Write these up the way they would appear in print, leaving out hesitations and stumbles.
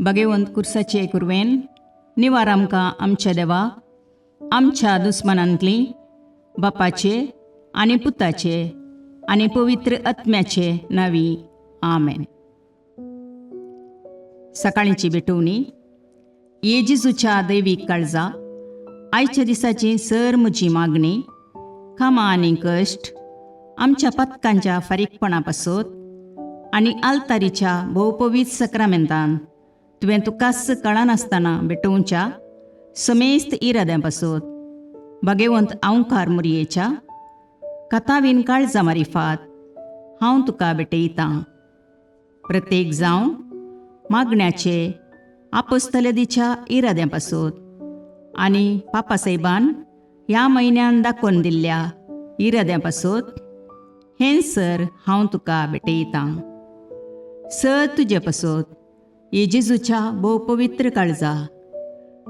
भगेवंत कुर्साचे कुरवेन निवार आमकां आमच्या देवा आमच्या दुस्मनांतली बापाचे आनी पुताचे आनी पवित्र आत्म्याचे नावी. आमेन. सकाळीची भेटवणी. ये जेजूच्या दैवीक काळजा, आयच्या दिसाची सर म्हजी मागणी, कामां आनी कश्ट आमच्या पथकांच्या फारीकपणा पासत आनी आल्तारीच्या भोवपवीत सक्रामेंतान तुवें तुकाच कळनासतना भेटोवच्या समेस्त इराद्यां पासत भगेवंत आंवकार मुरयेच्या कथावीन काळजा मारिफात हांव तुका भेटयतां. प्रत्येक जावन मागण्याचे आपस्तलदीच्या इराद्यां पासत आनी पापासाहेबान ह्या म्हयन्यान दाखोवन दिल्ल्या इराद्यां पासत हें सर हांव तुका भेटयतां. सर तुजे पासत ये जेजूच्या भोव पवित्र काळजा,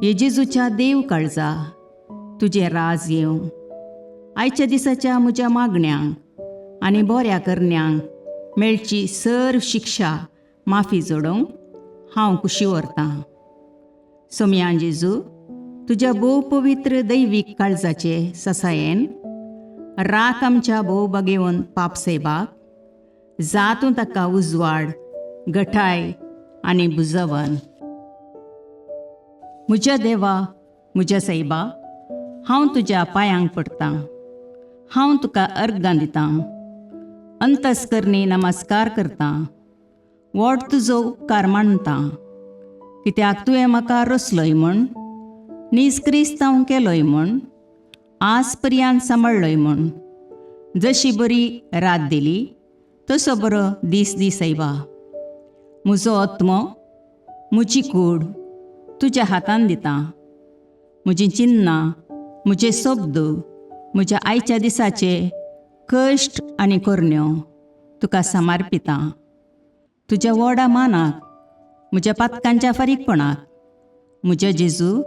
ये जेजूच्या देव काळजा, तुजें राज येवं. आयच्या दिसाच्या म्हज्या मागण्यांक आनी बऱ्या करण्यांक मेळची सर शिक्षा माफी जोडोवंक हांव कुशी व्हरतां. सोमयान जेजू, तुज्या भोव पवित्र दैवीक काळजाचे ससायेन राख आमच्या भोव बागेवन पाप सेबाक जातूं ताका उजवाड, गठाय आनी बुजवन. म्हज्या देवा, म्हज्या सायबा, हांव तुज्या पांयांक पडटां. हांव तुका अर्गां दितां, अंतस्करणी नमस्कार करतां, व्हड तुजो उपकार मानतां, कित्याक तुवें म्हाका रचलोय म्हूण, नीज क्रिस्तांव केलोय म्हूण, आज पर्यंत सांबाळ्ळोय म्हूण. जशी बरी रात दिली तसो बरो दीस दी सायबा. म्हजो आत्मो, म्हजी कूड तुज्या हातान दितां. म्हजीं चिन्नां, म्हजे शब्द, म्हज्या आयच्या दिसाचे कश्ट आनी करण्यो तुका समर्पितां. तुज्या व्हडा मानाक, म्हज्या पातकांच्या फारीकपणाक, म्हज्या जेजू,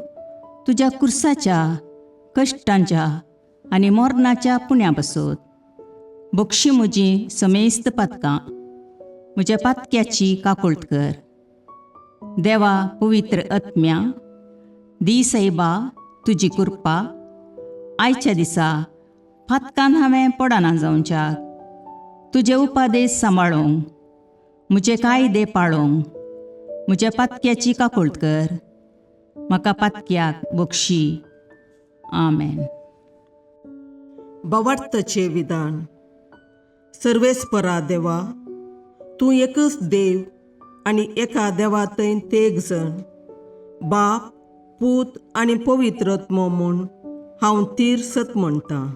तुज्या कुर्साच्या कश्टांच्या आनी मरणाच्या पुण्या पासत बक्षी म्हजी समेस्त पातकां. म्हज्या पातक्याची काकुळट कर. देवा पवित्र आत्म्या, दी सायबा तुजी कृपा आयच्या दिसा पातकान हांवें पडना जावच्याक, तुजे उपादेश सांबाळूंक, म्हजे कायदे पाळूंक. म्हज्या पातक्याची काकुळट कर. म्हाका पातक्याक बक्षी. आमेन. भावार्थाचें विधान. सर्वेस्परा देवा, तूं एकच देव आनी एका देवा थंय तेग जण, बाप, पूत आनी पवित्र आत्मो म्हूण हांव तीर सत म्हणटां.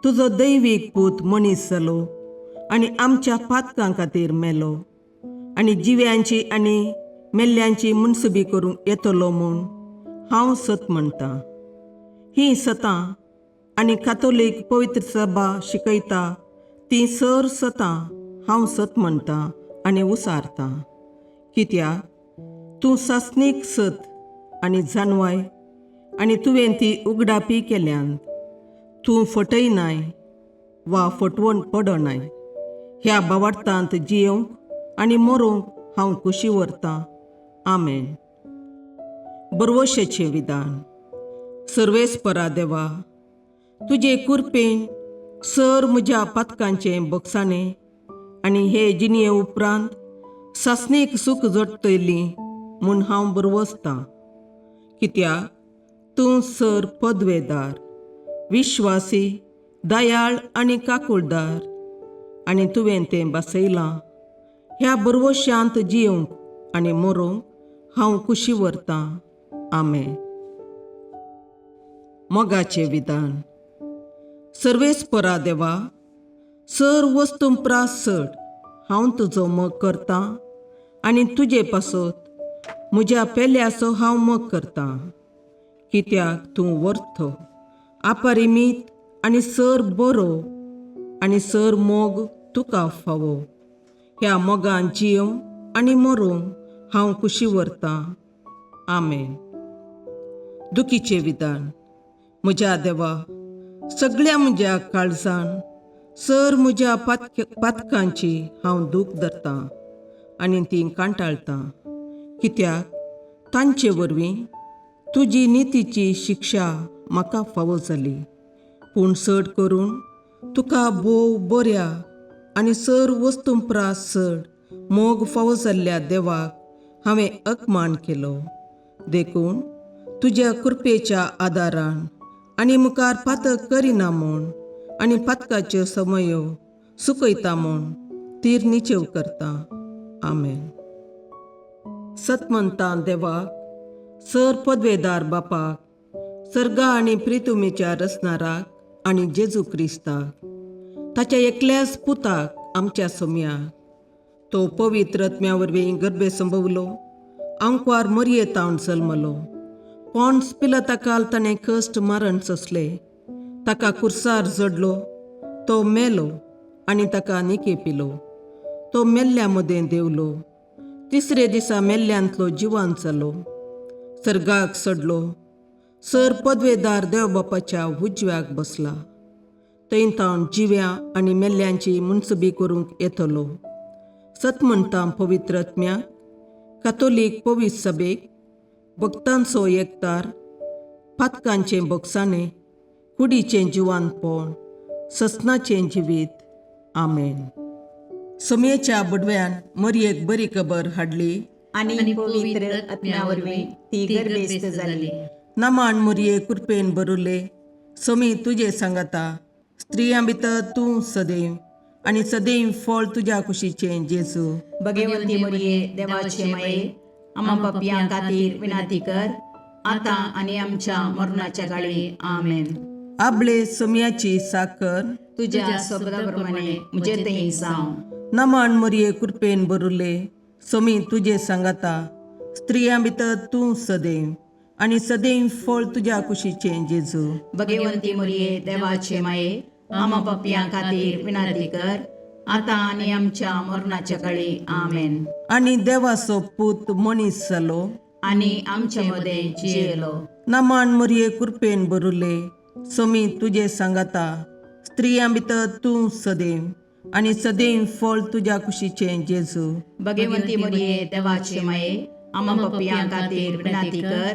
तुजो दैवीक पूत मनीस जालो आनी आमच्या पातकां खातीर मेलो आनी जिव्यांची आनी मेल्ल्यांची मुनसुबी करूंक येतलो म्हूण हांव सत म्हणटां. हीं सतां आनी कातोलीक पवित्र सभा शिकयता ती सर सतां हांव सत म्हणटां आनी उसारतां, कित्याक तूं सासणीक सत आनी जाणवाय आनी तुवें ती उगडापी केल्यान. तूं फटयनाय वा फटवण पडनाय. ह्या भावार्थांत जियोवंक आनी मरोंक हांव कुशी व्हरतां. आमेन. बरवशेचें विधान. सर्वेस्परा देवा, तुजे कुरपेन सर म्हज्या पातकांचें बक्षाणें आनी हे जिणये उपरांत सासणीक सूख जोडटली म्हूण हांव बरवसतां, कित्याक तूं सर पदवेदार, विश्वासी, दयाळ आनी काकुळदार आनी तुवें तें बसयलां. ह्या बरवशांत जियोवंक आनी मरोंक हांव कुशी व्हरतां. आमेन. मोगाचें विधान. सर्वेस्परा देवा, सर वस्तू प्रास चड हांव तुजो मोग करतां आनी तुजे पासत म्हज्या पेल्याचो हांव मोग करतां, कित्याक तूं वर्थ, अपरिमीत आनी सर बरो आनी सर मोग तुका फावो. ह्या मोगान जियोवंक आनी मरोंक हांव कुशी व्हरतां. आमेन. दुखीचें विधान. म्हज्या देवा, सगळ्या म्हज्या काळजान सर म्हज्या पातकांची हांव दूख धरतां आनी ती कांटाळटां, कित्याक तांचे वरवीं तुजी नितीची शिक्षा म्हाका फावो जाली. पूण चड करून तुका भोव बऱ्या आनी सर वस्तूं प्रास चड मोग फावो जाल्ल्या देवाक हांवें अपमान केलो. देखून तुज्या कृपेच्या आदारान आनी मुखार पातक करिना म्हूण आनी पातकाच्यो समयो सुकयता म्हूण तीर निचेव करता. आमेन. सतमंतां देवाक, सर पदवेदार बापाक, सर्गा आनी प्रितुमेच्या रचणाराक आनी जेजू क्रिस्ताक, ताच्या एकल्याच पुताक आमच्या सोम्याक, तो पवित्र आत्म्या वरवीं गर्भे संभवलो, आंकवार मरयेतावन जल्मलो, पोंड्स पिलताकाल ताणें कश्ट मरण सोंसले, ताका कुर्सार जडलो, तो मेलो आनी ताका निके पिलो, तो मेल्ल्या मदें देंवलो, तिसरे दिसा मेल्ल्यांतलो जिवान जालो, सर्गाक चडलो, सर पदवेदार देव बापाच्या उजव्याक बसला, थंय तावन जिव्या आनी मेल्ल्यांची मुनसबी करूंक येतलो. सत म्हणटा पवित्र आत्म्याक, कातोलीक पवित्र सभेक, भक्तांचो एकतार, पातकांचें बोगसाणें, कुडीचें जिवानपण, ससनाचें जिवीत. आमेन. सोमयेच्या बडव्यान मरयेक बरी खबर हाडली आनी पवित्र आत्म्या वरवीं ती गर्भेस्त जाली. नमान मुरये कृपेन बरुले, सोमी तुजे सांगाता, स्त्रियां भितर तूं सदैव आनी सदैव फळ तुज्या कुशीचें जेजू. भगवंती मरिये, देवाचे माये, आमा पापयां खातीर विनंती कर, आतां आनी आमच्या मरणाच्या काळी. आमेन. आबळे सोमयाची साकर तुज्या शब्दा प्रमाणे म्हजे थंय जावं. नमान मुरये कृपेन बरुले, सोमी तुजे सांगाता, स्त्रियां भितर तूं सदैव आनी सदैव फळ तुज्या कुशीचें जेजू. भगवंती मरिये, देवाचे माये, आमा पापयां खातीर विनंती कर, आतां आनी आमच्या मरणाच्या काळी. आमेन. आनी देवाचो पूत मनीस जालो आनी आमच्या मदें जियेलो. नमान मुरये कृपेन बरुले, सोमी तुजे सांगाता, स्त्रियां भितर तूं सदैव आनी सदैव फळ तुज्या कुशीचें जेजू. भगवंती मरिये, देवाचे माये, आमा पापयां खातीर विनंती कर,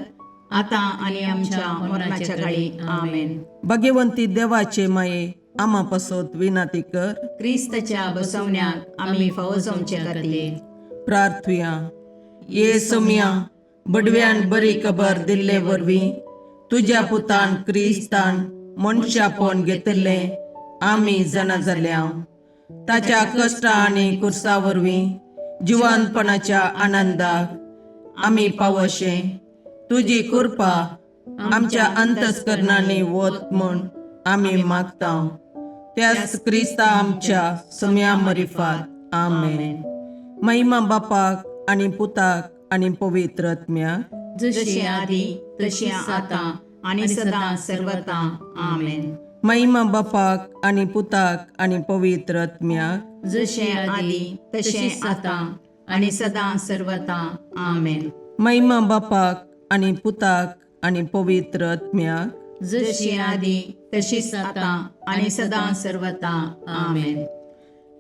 आतां आनी आमच्या मरणाच्या काळी. आमेन. भगवंती देवाचे माये, आमा पासत विनंती कर. क्रिस्ताच्या बसवण्याक आमी फावो जावचे खातीर. प्रार्थुया. ये सोमया, बडव्यान बरी खबर दिल्ले वरवीं तुज्या पुतान क्रिस्तान मनशापण घेतिल्लें आमी जाणा जाल्या. ताच्या कश्टा आनी कुर्सा वरवीं जिवानपणाच्या आनंदाक आमी पावशे तुजी कृपा आमच्या अंतस्करणांनी वत म्हूण आमी मागता, त्याच क्रिस्ता आमच्या सम्या मरिफात. आमेन. महिमा बापाक आनी पुताक आनी पवित्र आत्म्याक, जशी आदी तशी आतां आनी सदां सर्वता. आमेन. महिमा बापाक आनी पुताक आनी पवित्र आत्म्याक, जशें आदी तशें आतां आनी सदां सर्वता. आमेन. महिमा बापाक आनी पुताक आनी पवित्र आत्म्याक, जशी आदी तशीच आतां आनी सदां सर्वता. आमेन.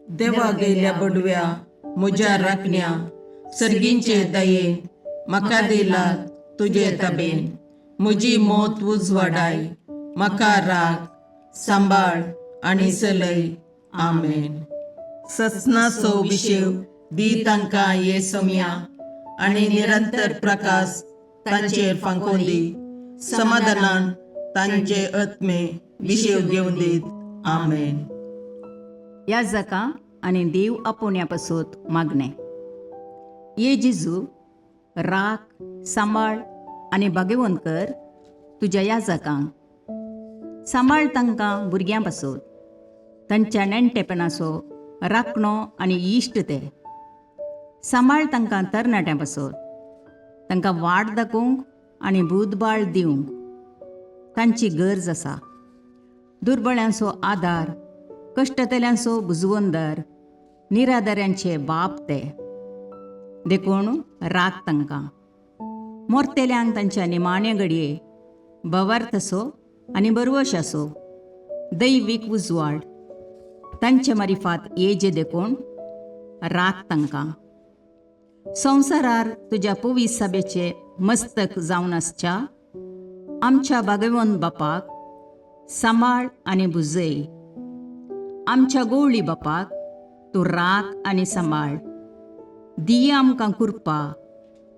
देवा गेल्या बडव्या म्हज्या राखण्या, सर्गींचे दयेन म्हाका दिला तुजे तबेन, म्हजी मोत उजवाडाय, म्हाका राख, सांबाळ आनी चलय. आमेन. ससनाचो विशेव दी तांकां ये सोम्या आनी निरंतर प्रकाश तांचेर फांकोवन दी, समाधानान तांचे आत्मे विशेव घेवन दीत. आमेन. ह्या जाका आनी देव आपोवण्या पासत मागणें. ये जेजू, राख, सांबाळ आनी भाग्यवंत कर तुज्या ह्या जाकांक. सांबाळ तांकां भुरग्यां पासत, तांच्या नेणटेपणाचो राखणो आनी इश्ट ते. सांबाळ तांकां तरणाट्यां पासत, तांकां वाट दाखोवंक आनी बुदबाळ दिवंक तांची गरज आसा. दुर्बळ्यांचो आदार, कश्टतल्यांचो बुजवंदर, निराधाऱ्यांचे बाप ते. देखून राख तांकां. मोरतेल्यांक तांच्या निमाण्या घडये बवार्थ आसो आनी बरवश आसो, दैवीक उजवाड तांचे मारिफात येजे, देखून राख तांकां. संवसारार तुज्या पवीस सभेचे मस्तक जावन आसच्या आमच्या भागवंत बापाक सांबाळ आनी भुजय. आमच्या गोवळी बापाक तूं राख आनी सांबाळ. दिया आमकां कृपा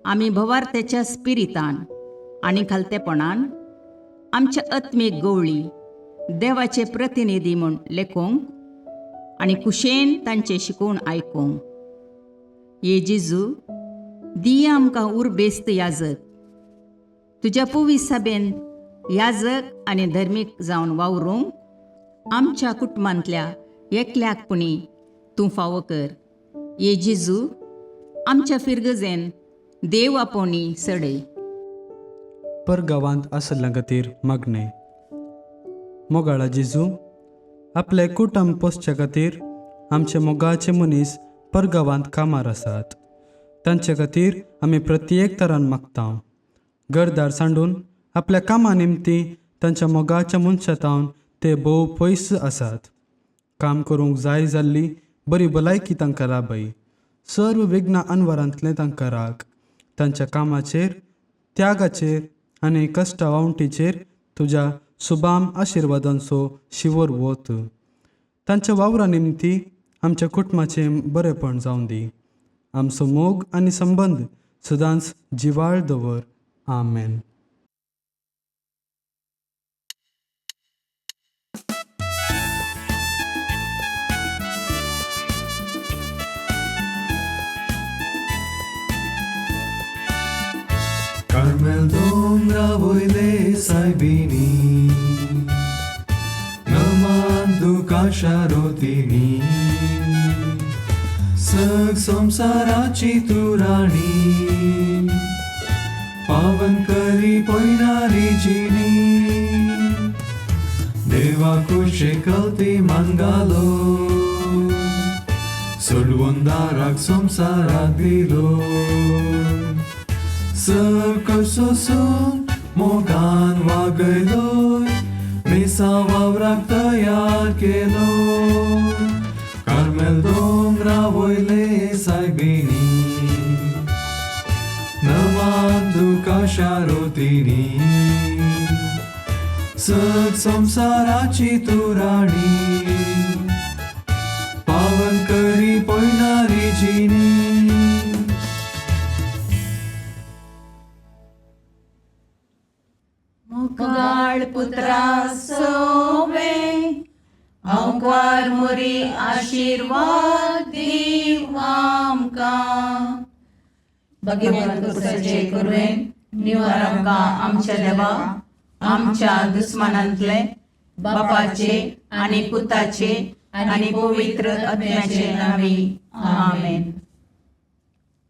आमी भवार्थ्याच्या स्पिरितान आनी खालतेपणान आमच्या आत्मीक गवळी देवाचे प्रतिनिधी म्हूण लेखूंक आनी कुशेन तांचें शिकोवन आयकूंक. ये जेजू, दिया आमकां उर्बेस्त याजक, तुज्या पवीस सभेन याजक आनी धर्मीक जावन वावरूंक आमच्या कुटुंबांतल्या एकल्याक पुणी तूं फावो कर. ये जेजू, आमच्या फिरगजेन देव आपोवणी सडय. परगांवांत आसल्या खातीर मागणें. मोगाळा जेजू, आपले कुटुंब पोसच्या खातीर आमचे मोगाचे मनीस परगांवांत कामार आसात. तांचे खातीर आमी प्रत्येक तरान मागता. घरदार सांडून आपल्या कामा निमती तांच्या मोगाच्या मनशा तावन ते भोव पयस आसात. काम करूंक जाय जाल्ली बरी भलायकी तांकां लाभय. सर्व विघ्न अनवरांतलें तांकां राख. तांच्या कामाचेर, त्यागाचेर आनी कश्टा वावंटीचेर तुज्या सुबाम आशिर्वादांचो शिवर वत. तांच्या वावरा निमती आमच्या कुटुंबाचें बरेपण जावं दी. आमचो मोग आनी संबंद सदांच जिवाळ दवर. आमेन. कार्मेल दोंगरा वयले सायबिणी, नमान तुका शारोतिनी, सग संवसाराची तूं राणी, पावन करी पयणारी जिणी, देवा कुशे कलती मानगालो, सोडवून दाराक संवसाराक दिलो, सग सोसून मोगान वागयलोय, मिसा वावराक तयार केलो, कार्मेल दोंगरा वयले सायबिणी, नमान तुका शारोतिनी, सग संवसाराची तूं राणी, पावन करी पयणारी जिणी. मुखाळ पुत्रा सोवे अंकार मुरी आशिर्वाद दीव आमकां. भगवंत कुसाचे कुरवेन निवार आमकां आमच्या देवा आमच्या दुस्मानांतले बापाचे आनी पुताचे आनी पवित्र आत्म्याचे नांवी. आमेन.